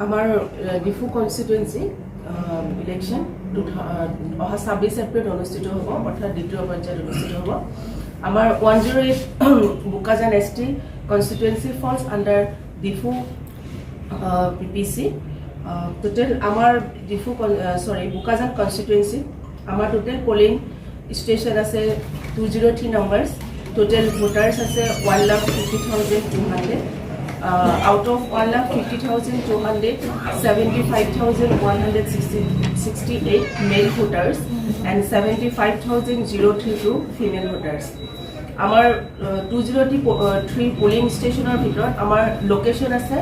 আমাৰ Diphu constituency election অহা 26 এপ্ৰিলত অনুষ্ঠিত হ'ব, অৰ্থাৎ দ্বিতীয় পৰ্যায়ত অনুষ্ঠিত হ'ব। আমাৰ 108 Bokajan ST constituency falls under Diphu PPC। Total আমাৰ ডিফু, চৰি, বোকাজান কনষ্টিটুৱেঞ্চি আমাৰ টোটেল পলিং ষ্টেচন আছে 203 numbers। Total voters আছে 1,50,200। Out of 1,50,200, 75,168 male voters and 75,032 female voters। আমাৰ 203 পলিং ষ্টেচনৰ ভিতৰত আমাৰ লোকেশ্যন আছে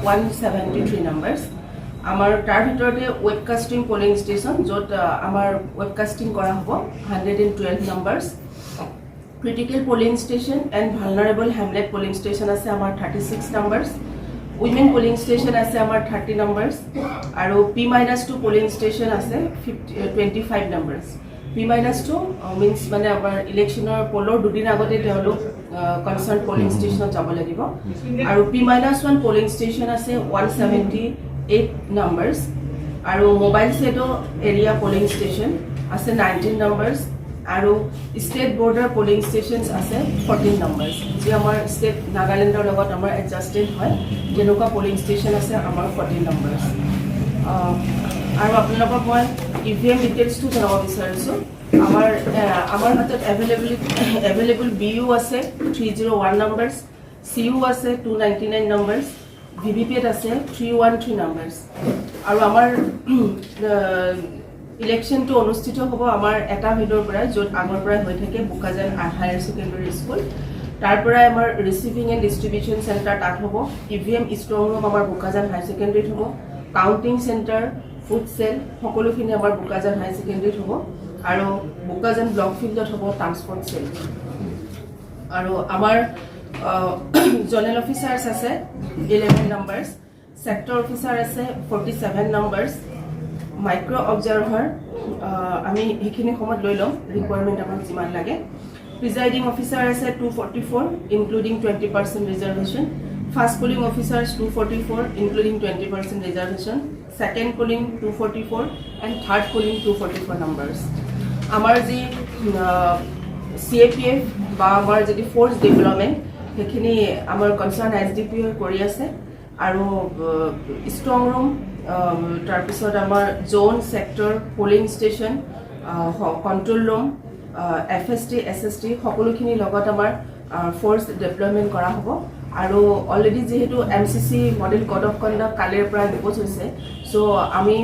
173 নাম্বাৰ্ছ। আমাৰ তাৰ ভিতৰতে ৱেবকাষ্টিং পলিং ষ্টেচন, য'ত আমাৰ ৱেবকাষ্টিং কৰা হ'ব, 112 numbers। Critical polling station and vulnerable hamlet polling station আছে আমাৰ 36 নাম্বাৰ্ছ। উইমেন পলিং ষ্টেচন আছে আমাৰ 30 নাম্বাৰ্ছ আৰু P-2 polling station আছে 50 25 numbers। P-2 means মানে আমাৰ ইলেকশ্যনৰ পলৰ দুদিন আগতে তেওঁলোক কনচাৰ্ণ পলিং ষ্টেচনত যাব লাগিব। আৰু P-1 polling station আছে 178 নাম্বাৰ্ছ আৰু mobile shadow area polling station আছে 19 নাম্বাৰ্ছ আৰু ষ্টেট বৰ্ডাৰ পলিং ষ্টেচনছ আছে 14 নাম্বাৰ্ছ, যি আমাৰ ষ্টেট নাগালেণ্ডৰ লগত আমাৰ এডজাষ্টেড হয়, তেনেকুৱা পলিং ষ্টেচন আছে আমাৰ 14 নাম্বাৰ্ছ। আৰু আপোনালোকক মই ইভিএম ডিটেইলছটো জনাব বিচাৰিছোঁ। আমাৰ হাতত এভেইলেবল বিইউ আছে 301 নাম্বাৰ্ছ, চি ইউ আছে 299 নাম্বাৰ্ছ, ভিভিপেট আছে 313 নাম্বাৰ্ছ। আৰু আমাৰ ইলেকশ্যনটো অনুষ্ঠিত হ'ব আমাৰ এটা ভেন্যুৰ পৰাই, য'ত আগৰ পৰাই হৈ থাকে, বোকাজান হায়াৰ ছেকেণ্ডেৰী স্কুল। তাৰ পৰাই আমাৰ ৰিচিভিং এণ্ড ডিষ্ট্ৰিবিউশ্যন চেণ্টাৰ তাত হ'ব। ইভিএম ষ্ট্ৰং ৰুম আমাৰ বোকাজান হায়াৰ ছেকেণ্ডেৰীত হ'ব। কাউণ্টিং চেণ্টাৰ, ফুড চেল সকলোখিনি আমাৰ বোকাজান হায়াৰ ছেকেণ্ডেৰীত হ'ব আৰু বোকাজান ব্লক ফিল্ডত হ'ব ট্ৰান্সপৰ্ট চেল। আৰু আমাৰ জনেল অফিচাৰ্ছ আছে 11 নাম্বাৰ্ছ, ছেক্টৰ অফিচাৰ আছে 47 নাম্বাৰ্ছ, মাইক্ৰ' অবজাৰ্ভাৰ আমি সেইখিনি সময়ত লৈ ল'ম, ৰিকুৱাৰমেণ্ট আমাক যিমান লাগে। প্ৰিজাইডিং অফিচাৰ আছে 244, including 20% reservation। First polling officers 244, including 20% reservation, second polling 244 and third polling 244 numbers। আমাৰ যি চিএপিএফ বা আমাৰ যদি ফ'ৰ্চ ডেভেলপমেণ্ট, সেইখিনি আমাৰ কনচাৰ্ণ এছডিপিঅ' কৰি আছে। আৰু ষ্ট্ৰং ৰুম, তাৰপিছত আমাৰ zone, sector, polling station, control room, FST, SST সকলোখিনিৰ লগত আমাৰ ফ'ৰ্চ ডেপ্লয়মেণ্ট কৰা হ'ব। আৰু অলৰেডি যিহেতু MCC, model code of conduct, কালিৰ পৰা ইম্প'জ হৈছে, চ' আমি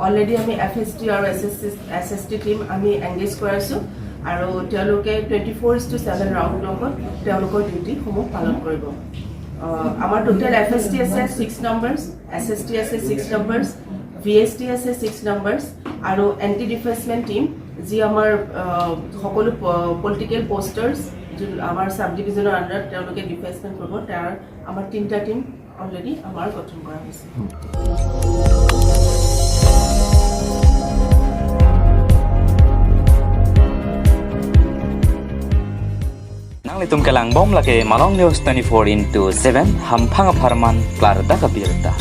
অলৰেডি আমি এফএছটি আৰু এছএছচি এছএছটি টীম আমি এংগেজ কৰাইছোঁ আৰু তেওঁলোকে 24:7 ৰাউণ্ড ক্লকত তেওঁলোকৰ ডিউটিসমূহ পালন কৰিব। আমাৰ টোটেল এফএছটি আছে ছিক্স নাম্বাৰ্ছ, এছএছটি আছে ছিক্স নাম্বাৰ্ছ, ভিএছটি আছে ছিক্স নাম্বাৰ্ছ আৰু এণ্টি ডিফেচমেণ্ট টীম, যি আমাৰ সকলো পলিটিকেল পষ্টাৰ্ছ যোন আমাৰ চাব ডিভিজনৰ আণ্ডাৰত তেওঁলোকে ডিফেচমেণ্ট কৰিব, তাৰ আমাৰ তিনিটা টীম অলৰেডি আমাৰ গঠন কৰা হৈছে। Nang litum kalang bom lake Malong News 24 into 7 hampang parman klar da kabirta.